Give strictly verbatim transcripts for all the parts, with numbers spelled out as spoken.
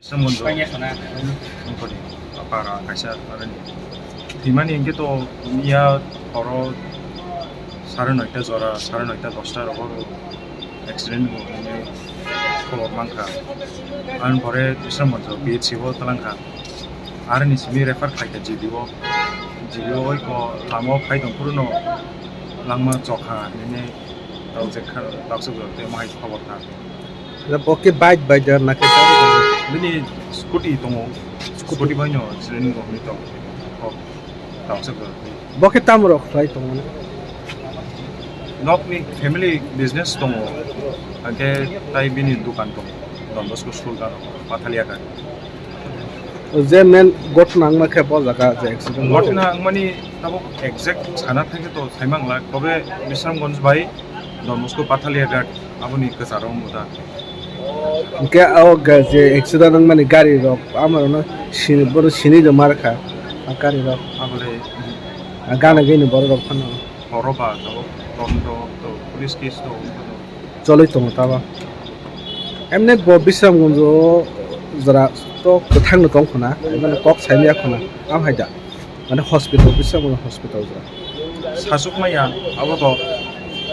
Somonjo. Para kaisa aroni. Timani hingke to miya oro sare noita jora, sare noita dosta rogo accident bo hwnwi khobor mankha. Ang pore Bisramganj B H C o twlangkha. Aroni simi refer khlaikha G B o. G B o oi ko lama o phai tong phuru no langma chokha hinwi tawjak kha, tawsok rok tei mahai khobor kha. Bo khe bike bai da na khe gari bai? Bini scooty tongo. Scooty. Scooty bai no accident wngwi tongo. Kok tawsok rok. Bo khe tamo rok khlai tongo? Nokni family business tongo. Hake tai bini dukan tongo. Don Bosco school gana Pathalia ka. Je main gotna wngma khe bo jaga je accident. Gotna wngmani tabuk exact sana thangkhe to saimang lak. Tobe Bisramganj bai Don Bosco Pathalia ghat aboni kwcharo wngmota. Hingke o ga-, je accident wngmani gari rok, amaro no sini, bono sini rwma rwkha, a gari rok. Abole. A gana gini borok rok phano. Horo ba to, tom to, to, police case to. Choloi tongo tabo. Emne bo Bisramganj o jora to kwthang no tong khuna, emne kok saimya khuna, am hai da. Mane hospital, Bisramganj hospital jora. Sasuk maya, abo to,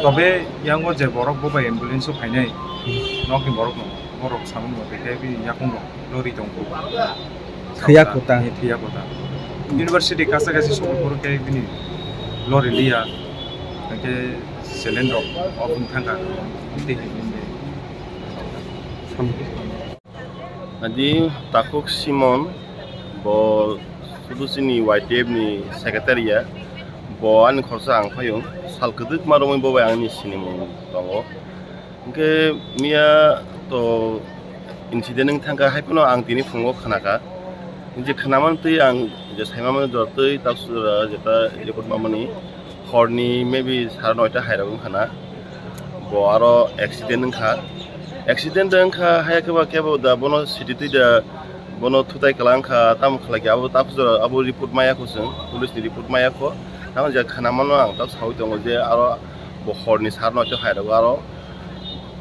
tobe yango je borok bo bai ambulance o phainai, hmm, nokni borok no, borok samung no, tei bini yakung no, lori tong kho. Thwiya kota. Ni thwiya kota. University kasa kasi sokol koro khe bini lori liya, hingke selen rok off wng thangkha, tei hinwi. Adi Takhuk Simon, bo sudu chini Y T F ni secretary ya, bo ani khoroksa ang phaiyung, sal kwdwkma romwi bo bai ani sinimung tongo. Hingke miya to incident wng thangkha, hai phano ang tini phungo khnakha. Je khnaman twi ang je saimamani jora twi taksura jeta report mamani horni maybe sare noita hai rok wngkha na. Bo aro accident wngkha. Accident wngkha hai khe ba kebo da bono city twi da bono thutai kwlang kha, tamo khlai khe abo taksura abo report maya kho chwng, police ni report maya kho. Tamo je khnamano ang tak saui tongo je aro bo horni sare noita hai rok aro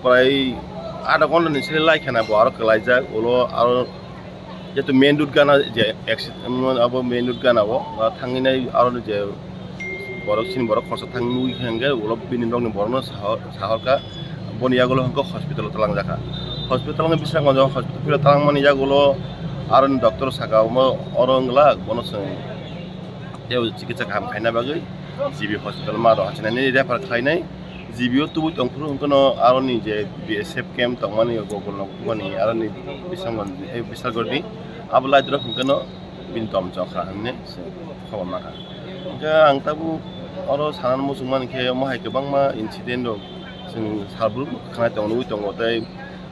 prai adha ghonta ni simi lai kheno bo aro kwlaijak, ulo aro jeto main road gana je exit, abo main road gana o, o thangwi nai aro je borok chini borok khoroksa thang nugwi kha hwnkhe ulo bini nokni borokno sahor, sahorkha, boni yagulo hwnkhe hospital o twlangjakha. Hospital ni bising hospital o twlangmani yagulo aroni doctor saka omo oro wng glak, bono chwng tei chikitsa kaham khaina bagwi G B hospital ma rok hachinani refer khlainai. G B o tubui tongphuru hwnkhe no aroni je B S F camp tongmani Gogolno mani aroni bisango, eh, Bisargorni abo light rok hwnkhe no bini tom chokha hinwi se khobor mankha. Hwnkhe ang tabuk oro sanani muchungmani khe omo hai kwbangma incident rok chwng salbrum khnai tongo, nugwi tongo tei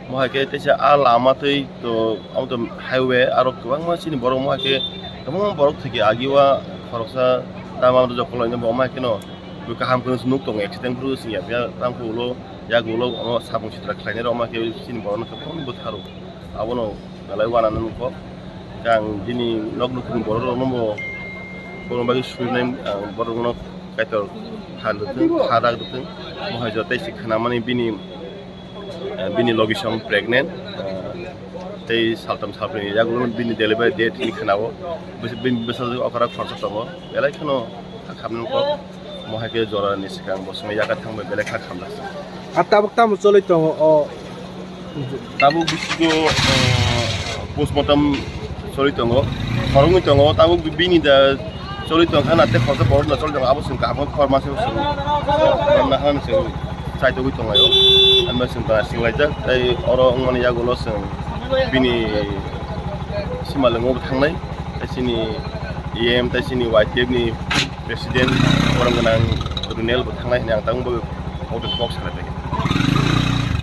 omo hai khe teisa a lama twi to, amo to highway, aro kwbangma chini borok omo hai khe kwbangma borok thwikhe agi o khoroksa tamo jokhol lainai bo omo hai kheno. Bo kaham khe nuk tongo, accident phuru sing ya, phiya tamo khe ulo, yago ulo omo sapung sitra khlainai rok ma khe chini borok no khe phone bwtharo. Abono belai uanano nukgo. Khe ang bini nok nukhungni borok rokno bo, borok bagwi suinai, ang borok rokno Kaitor kha rwthwng, kha rak rwthwng. Mohai joto tei se khnamani bini, eh, bini logi song pregnant, eh, tei saltham salbrwi ni yagulo bini delivery date hinwi khnao. Bini bwsajwk okra khoroksa tongo, belai kheno kha khamnai kok. Mohai khe jorani swkang bo swngwi yakarwi thangbai belai kha khamjak. A tabuk tamo choli tongo o? Tabuk bisingo, eh, postmortem choli tongo, khoroknwi tongo, tabuk bini da choli tongkha na tei khoroksa borok da choli tongo, abo chwng kaham khe khorma se chwng khorokna hwnwi chwng chaitogwi tonglaio. Hwnba chwng da swnglaijak tei oro wngmani yagulo chwng bini simalwngo bo thangnai tei chini E M tei chini Y T F ni President borok gwnang Runel bo thangnai hwnwi ang tabuk bo audio box khlaijak.